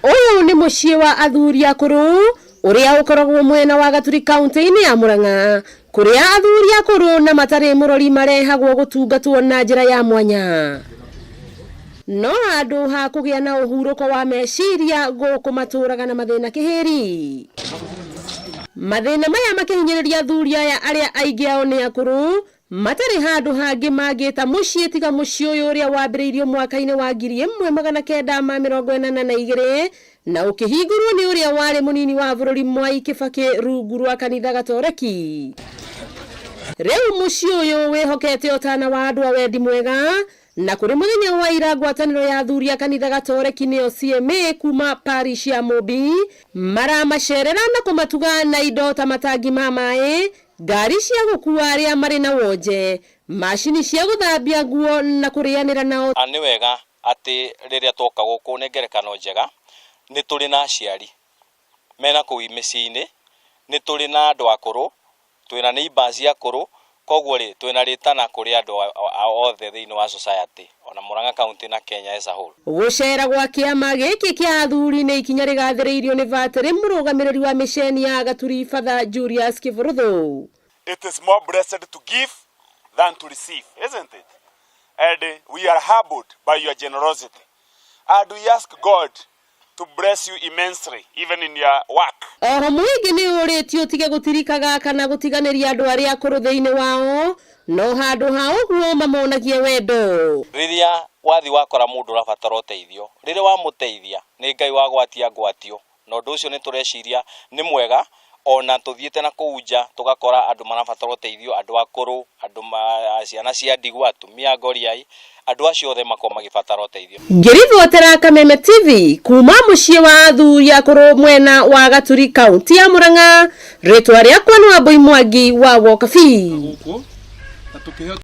Ũyũ nĩ mũciĩ wa athuri akũrũ ũrĩa ũkoragwo mwena wa Gaturi kaunti-inĩ ya Murang'a, kũrĩa athuri akũrũ na matarĩ mũrori marehagwo gũtungatwo na njĩra ya mwanya. No handũ ha kũgĩa na ũhurũko wa meciria, gũkũ matũraga na mathĩna kĩhĩri. Mathĩna maya makĩhinyĩrĩria athuri aya arĩa aingĩ ao nĩ akũrũ, matarĩ handũ hangĩ mangĩta mũciĩ tiga mũciĩ ũyũ ũrĩa wambĩrĩirio mwaka-inĩ wa 1982 na ũkĩhingũrwo nĩ ũrĩa warĩ mũnini wa bũrũri Mwai Kĩbakĩ rungu rwa kanitha Gatoreki. Rĩu mũciĩ ũyũ wĩhokete ũtana wa andũ a wendi mwega, na kũrĩ mũthenya wa ira ngwatanĩro ya athuri a kanitha Gatoreki nĩyo CMA kuma parish ya Mũmbi maramacerera na kũmatuga na indo ta matangi ma maĩ, ngari cia gũkua arĩa marĩ na wonje, macini cia gũthambia nguo na kũrĩanĩra nao. Nĩ wega atĩ rĩrĩa twoka gũkũ nĩ ngerekano njega, nĩ tũrĩ na aciari mena kũu mĩciĩ-inĩ, nĩ tũrĩ na andũ akũrũ, twĩna neighbors akũrũ, koguo rĩ twĩna rĩtana kũrĩ andũ othe thĩinĩ wa society ona Murang'a County na Kenya as a whole. Gũcera gwa kĩama gĩkĩ kĩa athuri nĩ ikinya rĩgathĩrĩirio nĩ batĩrĩ mũrũgamĩrĩri wa mĩceni ya Gaturi, Father Julius Kĩbũrũthũ. It is more blessed to give than to receive, isn't it? And we are humbled by your generosity. And we ask God to bless you immensely, even in your work. Oho mũingĩ nĩ ũrĩtio ũtige gũtirikaga kana gũtiganĩria andũ arĩa akũrũ thĩinĩ wao, no handũ ha ũguo mamonagie wendo. Rĩrĩa wathi wakora mũndũ ũrabatara ũteithio, rĩrĩa wamũteithia nĩ Ngai wagwatia ngwatio, na ũndũ ũcio nĩ tũreciria nĩ mwega. Ona tũthiĩte na kũu nja tũgakora andũ marabatara ũteithio, andũ akũrũ, andũ ma ciana cia ndigwa, atumia ngoriai, andũ acio othe makorwo magĩbatara ũteithio. Ngĩribotera Kameme TV kuma mũciĩ wa athuri akũrũ mwena wa Gaturi, kaunti ya Murang'a, rĩtwa rĩakwa nĩ Wambui Mwangi wa Wokabi. Gũkũ na tũkĩheo.